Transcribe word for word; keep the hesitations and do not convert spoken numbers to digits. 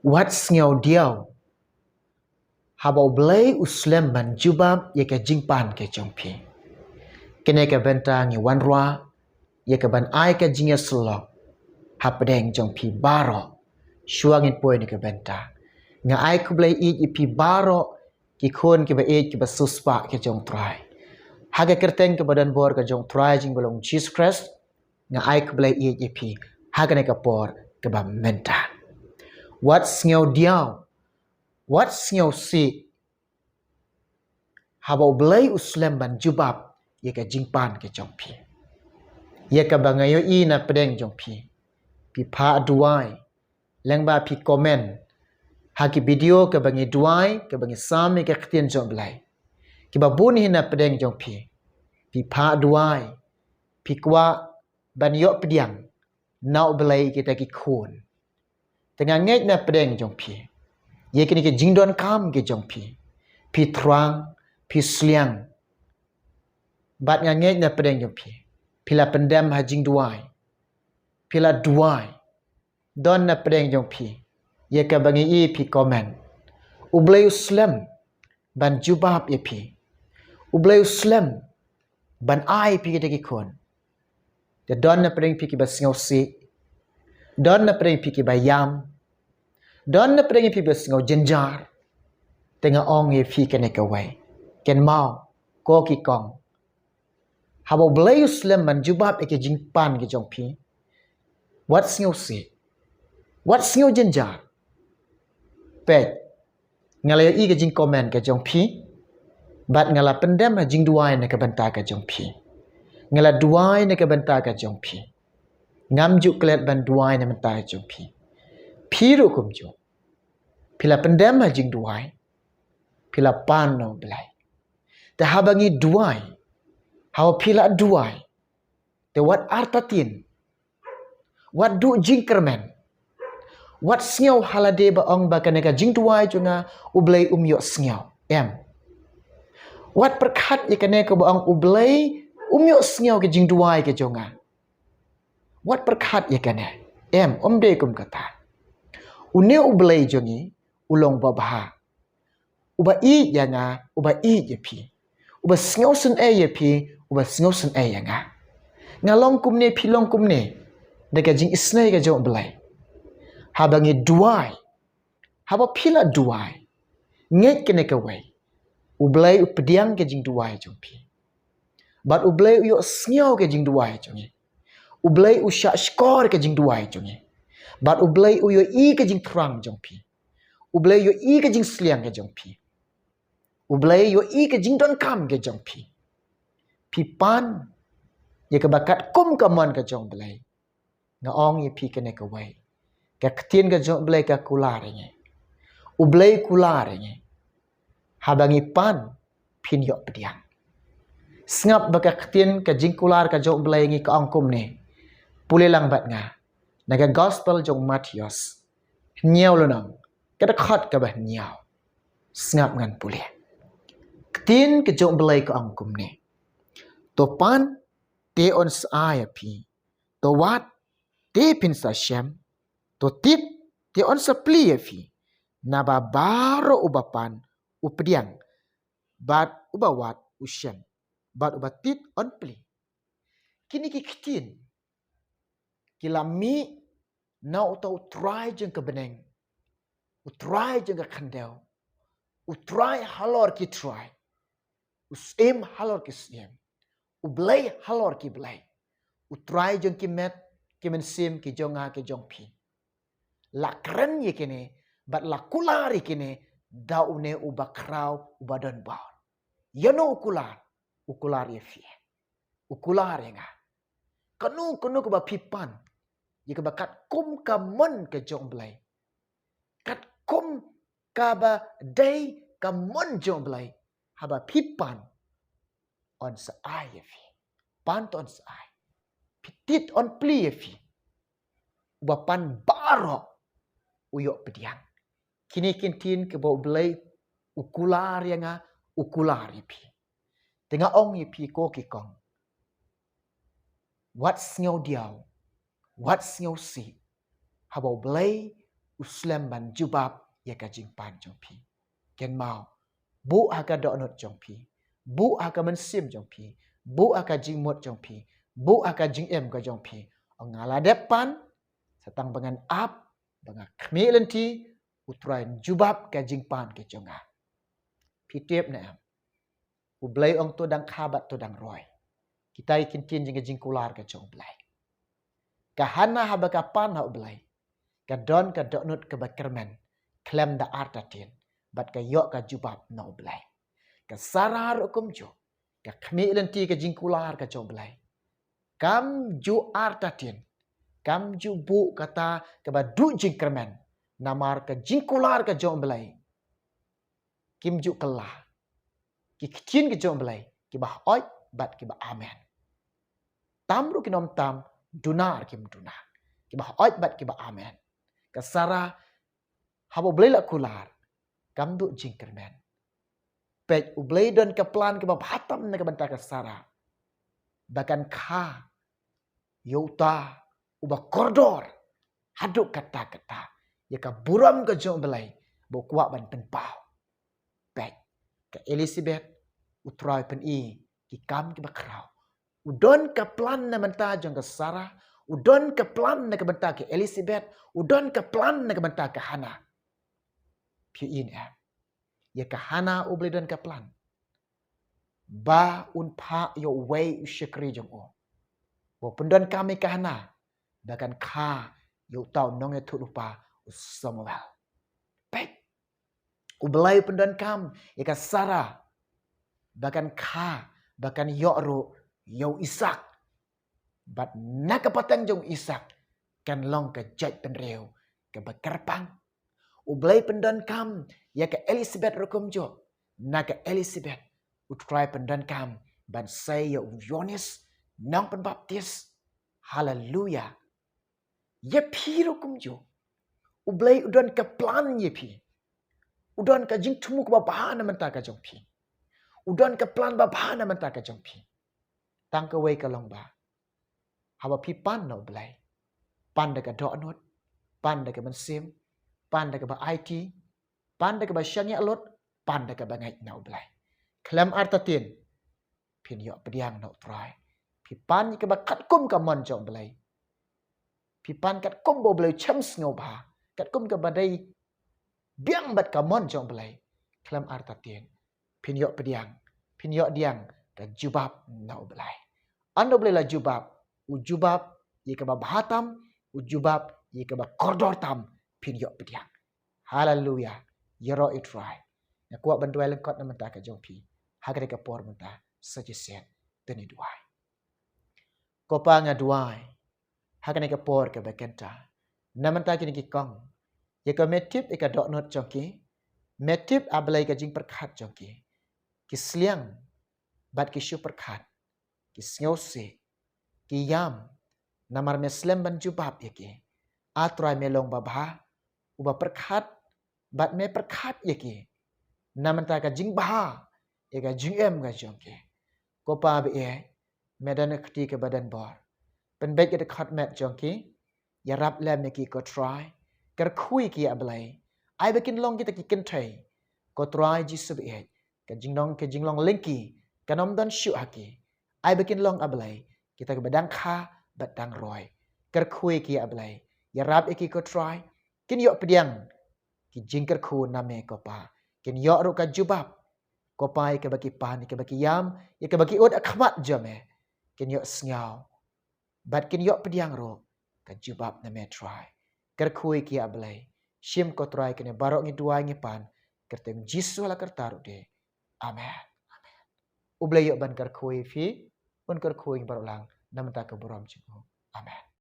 Wat sngew diaw. Haba U Blei u slem ban jubab ïa ka jingpan ka jong phi. Kane ka bynta ngi wanrah ïa ka ban ai ka jingïasyllok hapdeng jong phi baroh. Shuwa ngin poi na ka bynta, nga ai khublei ïeit ïa phi baroh ki khun kiba ïeit kiba siewspah ka jong U Trai. Ha ka kyrteng kaba donbor ka jong U Trai jong ngi ba long Jisu Khrist, nga ai khublei ïeit ïa phi ha kane ka por kaba mynta. Wat sngew diaw, wat sngew sih. Haba U Blei u slem ban jubab ïa ka jingpan ka jong phi. Ïa kaba nga ïohi na pdeng jong phi, phi phah duwai, lyngba phi comment ha ki video kaba ngi duwai, kaba ngi sam ïa ka ktien jong U Blei. Kiba bun hi na pdeng jong phi, phi phah duwai, phi kwah ban ïoh pdiang na U Blei ïa kita ki khun. Te nga ngeit na pdeng jong phi, ïa kine ki jingdonkam ki jong phi, phi thrang, phi sliang. Bad nga ngeit na pdeng jong phi, phi la pyndem ha jingduwai, phi la duwai. Don na pdeng jong phi ïa kaba ngi i phi comment. U Blei u slem ban jubab ïa phi. U Blei u slem ban ai phi kita ki khun. Te don na pdeng phi kiba sngew sih. Don na pdeng phi kiba ïam. Don na pdeng phi kiba sngew jynjar. Te nga ong ïa phi kane kawei, kynmaw, ko ki kong, haba U Blei u slem ban jubab ïa ka jingpan ka jong phi, wat sngew sih, wat sngew jynjar. Peit, nga la ïohi ka jingcomment ka jong phi, bad nga la pyndem ha jingduwai na ka bynta ka jong phi. Nga la duwai na ka bynta ka jong phi. Ngam ju klet ban duwai na ka bynta ka jong phi. Phi ruh kumjuh, phi la pyndem ha jingduwai, phi la pan na U Blei. Te haba ngi duwai, haba phi la duwai, te wat artatien, wat duh jingkyrmen, wat sngew ha lade ba ong ba kane ka jingduwai jong nga U Blei um ïohsngew. Em. Wat pyrkhat ïa kane kaba ong U Blei um ïohsngew ka jingduwai ka jong nga. Wat pyrkhat ïa kane. Em, ym dei kum kata. Une U Blei jong ngi u long babha. Uba ïeit ïa nga, uba ïeit ïa phi. Uba sngewsynei ïa phi, uba sngewsynei ïa nga. Nga long kumne, phi long kumne, da ka jingisynei ka jong U Blei. Haba ngi duwai, haba phi la duwai, ngeit kane kawei, U Blei u pdiang ka jingduwai jong phi. Bad U Blei u ïohsngew ka jingduwai jong ngi. U Blei u shahshkor ka jingduwai jong ngi. Bad U Blei u ïohi ka jingthrang jong phi. U Blei u ïohi ka jingsliang ka jong phi. U Blei u ïohi ka jingdonkam ka jong phi. Phi pan ïa kaba katkum ka mon ka jong U Blei. Nga ong ïa phi kane kawei, ka ktien ka jong U Blei ka kular ïa ngi. U Blei u kular ïa ngi. Haba ngi pan, phin ïoh pdiang. Sngap ba ka ktien ka jingkular ka jong U Blei ïa ngi ka ong kumne. Pule lang bad nga na ka Gospel jong u Mathaios, hynñiew lynnong, ka dkhot kaba hynñiew. Sngap ngan pule. Ktien ka jong U Blei ka ong kumne. To pan, te yn sa ai ïa phi. To wad, te phin sa shem. To tip, te yn sa plie ïa phi. Naba baroh uba pan, u pdiang. Bad uba wad, u shem. Bad uba tied, yn plie. Kine ki ktien ki la mih na uta U Trai jong ka bneng, U Trai jong ka khyndew, U Trai halor ki trai, U Syiem halor ki syiem, U Blei halor ki blei, U Trai jong ki met, ki mynsiem, ki jong nga, ki jong phi. La kren ïa kine, bad la kular ïa kine da une uba khraw, uba don bor. Ïano u kular? U kular ïa phi, u kular ïa nga. Kano kano kaba phi pan, ïa kaba katkum ka mon ka jong U Blei, katkum kaba dei ka mon jong U Blei, haba phi pan, yn sa ai ïa phi. Pan to yn sa ai. Phi tied yn plie ïa phi. Uba pan baroh u ïoh pdiang. Kine ki ktien kaba U Blei u kular ïa nga, u kular ïa phi. Te nga ong ïa phi ko ki kong, wat sngew diaw, wat sngew sih. Haba U Blei u slem ban jubab ïa ka jingpan jong phi. Kynmaw, buh ha ka dohnud jong phi, buh ha ka mynsiem jong phi, buh ha ka jingmut jong phi, buh ha ka jingim ka jong phi. Ong nga la dep pan, sa tang ba ngan ap, ba nga khmih lynti, U Trai un jubab ka jingpan ka jong nga. Phi tip ne em? U Blei ong to dang kha bad to dang roi. Kita ki kyntien jong ka jingkular ka jong U Blei. Ka Hana haba ka pan ha U Blei, ka don ka dohnud kaba kyrmen khlem da artatien, bad ka ïoh ka jubab na U Blei. Ka Sara ruh kumjuh, ka khmih lynti ka jingkular ka jong U Blei. Kam ju artatien, kam ju buh kata kaba duh jingkyrmen, namar ka jingkular ka jong U Blei kim ju kylla. Ki ktien ki jong U Blei kiba hooid bad kiba amen. Tam ruh kin ym tam, duna ruh kim duna. Kiba hooid bad kiba amen. Ka Sara, haba U Blei la kular, kam duh jingkyrmen. Peit, U Blei don ka plan kaba bha tam na ka bynta ka Sara. Ba kan kha ïa uta uba kordor haduh katta katta ïa ka burom ka jong U Blei ba u kwah ban pynpaw. Peit, ka Elisabet, U Trai pyni ki kam kiba khraw. U don ka plan na bynta jong ka Sara, u don ka plan na ka bynta ka Elisabet, u don ka plan na ka bynta ka Hana. Phi ïohi ne em? Ïa ka Hana U Blei don ka plan ba un phah ïa uwei u shakri jong u ba u pyndonkam ïa ka Hana ba kan kha ïa uta u nongïathuhlypa u Samuel. Peit, U Blei u pyndonkam ïa ka Sara ba kan kha, ba kan ïoh ruh ïa u Isaak. Bad na ka pateng jong u Isaak kan long ka jaitbynriew kaba kyrpang. U Blei pyndonkam ïa ka Elisabet ruh kumjuh. Na ka Elisabet U Trai pyndonkam ban sei ïa u Ïoannis Nongpynbaptis. Haleluya. Ïa phi ruh kumjuh, U Blei u don ka plan ïa phi. U don ka jingthmu kaba bha na bynta ka jong phi. U don ka plan ba bha na bynta ka jong phi. Tang kawei ka long ba, haba phi pan na U Blei, pan da ka dohnud, pan da ka mynsiem, pan da kaba aiti, pan da kaba shaniah lut, pan da kaba ngeit na U Blei. Khlem artatien, phin ïoh pdiang na U Trai. Phi pan ïa kaba katkum ka mon jong U Blei. Phi pan katkum ba U Blei u shem sngewbha, katkum kaba dei biang bad ka mon jong U Blei. Khlem artatien, phin ïoh pdiang, phin ïoh pdiang ka jubab na U Blei. Haba U Blei la jubab, u jubab ïa kaba bha tam, u jubab ïa kaba kordor tam, phin ïoh pdiang. Haleluya. Ïaroh ïa U Trai. Nga kwah ban duwai lyngkot na bynta ka jong phi ha kane ka por mynta. Sa shisien to ngin duwai. Ko Pa, nga duwai ha kane ka por kaba kynta na bynta kine ki kong, ïa ka me tip ïa ka dohnud jong ki, me tip, A Blei, ka jingpyrkhat jong ki, ki sliang bad ki shu pyrkhat, ki sngewsih, ki ïam, namar me slem ban jubab ïa ki. A Trai, me long uba bha, uba pyrkhat, bad me pyrkhat ïa ki na bynta ka jingbha ïa ka jingim ka jong ki. Ko Pa ba ïeit, me don ka kti kaba don bor. Pynbeit ïa ka dkhot met jong ki, ïarap lem ïa ki ko Trai. Kyrkhu ïa ki, A Blei, ai ba kin long kita ki kynthei, ko Trai Jisu ba ïeit, ka jinglong, ka jinglong lyngkhi kan ym don shuh ha ki. Ai ba kin long, A Blei, kita kiba dang kha bad dang roi. Kyrkhu ïa ki, A Blei, ïarap ïa ki ko Trai. Kin ïoh pdiang ki jingkyrkhu na me ko Pa. Kin ïoh ruh ka jubab ko Pa, ïa kaba ki pan, ïa kaba ki ïam, ïa kaba ki ud ha khmat jong me. Kin ïoh sngew bad kin ïoh pdiang ruh ka jubab na me Trai. Kyrkhu ïa ki, A Blei. Shim ko Trai kine baroh, ngi duwai ngi pan ha ka kyrteng Jisu, la kyrta ruh de. Amen. Amen. U Blei u ïoh ban kyrkhu ïa phi, un kyrkhu ïa ngi baroh lang na bynta ka burom jong u. Amen.